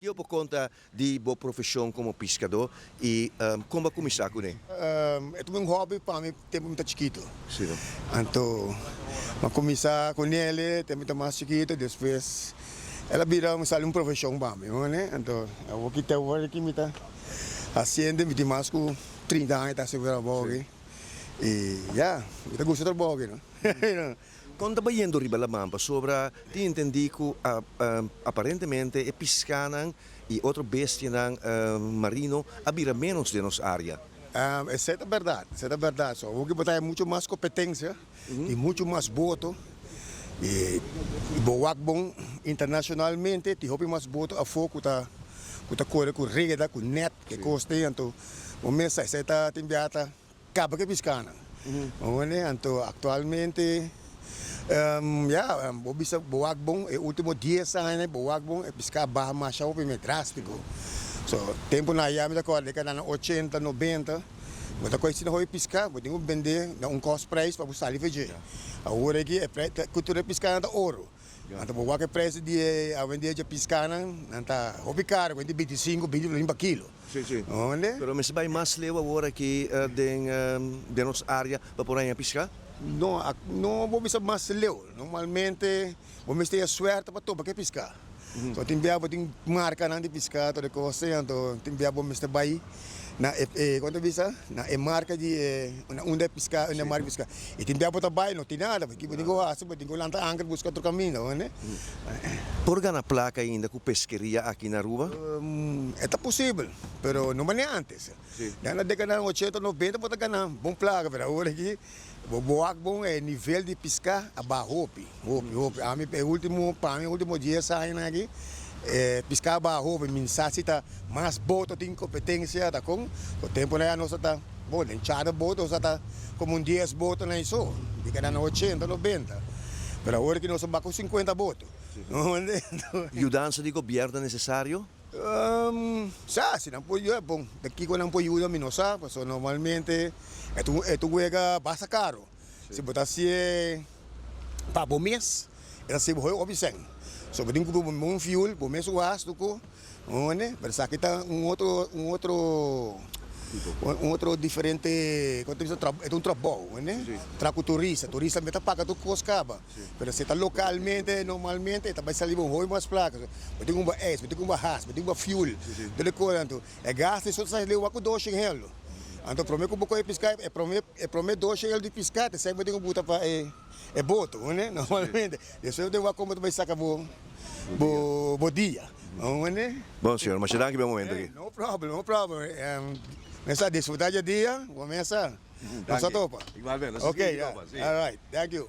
Kiko bo konta di bo profeshon komo piskadó i kon bo a kuminsá kuné? E ta un hòbi pa mi tempu mi ta chikitu. Anto mi a kuminsá kunele tempu mi ta mas chikitu, despues el a bira sali un profeshon pa mi. Anto awor ki te awor aki mi ta hasiendo, mi tin mas ku trinta aña ta hasi e trabou aki i ya, mi ta gusta e trabou aki no. Kon ta bayendo riba laman? Pasobra tin entendí ku aparentemente e piskanan i otro bestianan marino a bira ménos den nos área. Esei ta bèrdat, esei ta bèrdat. So awor ki bo ta haña muchu mas kompetensia i muchu mas boto i bo wak bon internashonalmente tin hopi mas boto afó ku ta ku ta kore ku reda, ku nèt, e kos ei. Anto bo mes sa esei ta tin biaha ta Caba ke piscanan. Oye, anto actualmente ya, bo bisa bo wak bon e ultimo dies aña bo wak bon e pisca a baha masha hopi mes drastico. So temponan aya mi ta acorda e na ochenta, nobenta bo ta coge asina hopi pisca bo tin cu bende na un cost price pa bo sali for dje. Awor aki e prijs cu tur e piscanan ta oro. Anto bo wak e prijs di e awendia dje piscanan nan ta hopi caro, cu binticinco, binti florin pa kilo. Sí, sí. Pero mester bai mas leu awor aki den den nos área pa por haña piská? No, no bo bisa mas leu. Normalmente bo mester e suerte pa topa ke piská. So tin bia bo tin markanan di piská tur e kos ei, anto tin bia bo mester bai na e e kon ta bisa? Na e marka di e na unda e piská, unda e marka di piská. I tin bia bo ta bai no tin nada, bo tin ku hasi? Bo tin ku lanta anker buska otro kaminda, bo. Por gana plaka ainda ku peskeria aki na Aruba? E ta posibel, pero no manera antes. Den na dekadanan ochenta, nobenta bo ta gana bon plaka, pero awor aki bo wak bon e nivel di piská a baha hopi, hopi, hopi. Ami e ultimo, pa mi e ultimo dies añanan aki e piská a baha hopi. Mi sa si ta mas boto tin kompetensia ta kon, ku tempunan ya nos ta. Bo den cada boto sa ta como un dies boto na iso, di kada na ochenta, nobenta. Pero awor ki nos a bak un sinkuenta boto. Yudansa di gobierno ta nesesario? Sa, si nan por yuda, bon, den kiko nan por yuda mi no sa, pasobra normalmente e ta e ta un wega basta karo. Si bo ta hasié pa bo mes, e ta sirbi hopi sèn. So bo tin ku bo un fuel, bo mes gastu ku. Hone, pero esaki ta un otro, un otro, un otro diferente, como ta bisa, e ta un trabou, hone. Tra cu turista, turista mi ta paga tur cos caba, pero si ta localmente, normalmente e ta bay sali bo un hopi mas placa. Bo tin cu cumpra ijs, bo tin cu cumpra has, bo tin cu cumpra fuel, tur e cos anto e gasto esaki ta sali wak cu doshen helo. Anto prome cu bo coge pisca, e prome, e prome doshen helo di pisca ta esaki bo tin cu buta pa e. E boto, hone, normalmente. Despues bo tin wak como ta bay saca bo, bo, bo dia, hone. Bon, señor, masha danki pa e momento aki. No problem, no problem. Mester a disfruta dje dia, bo mester. Nos a topa. Igualmente, nos a sigui topa, si. Ok, alright, thank you.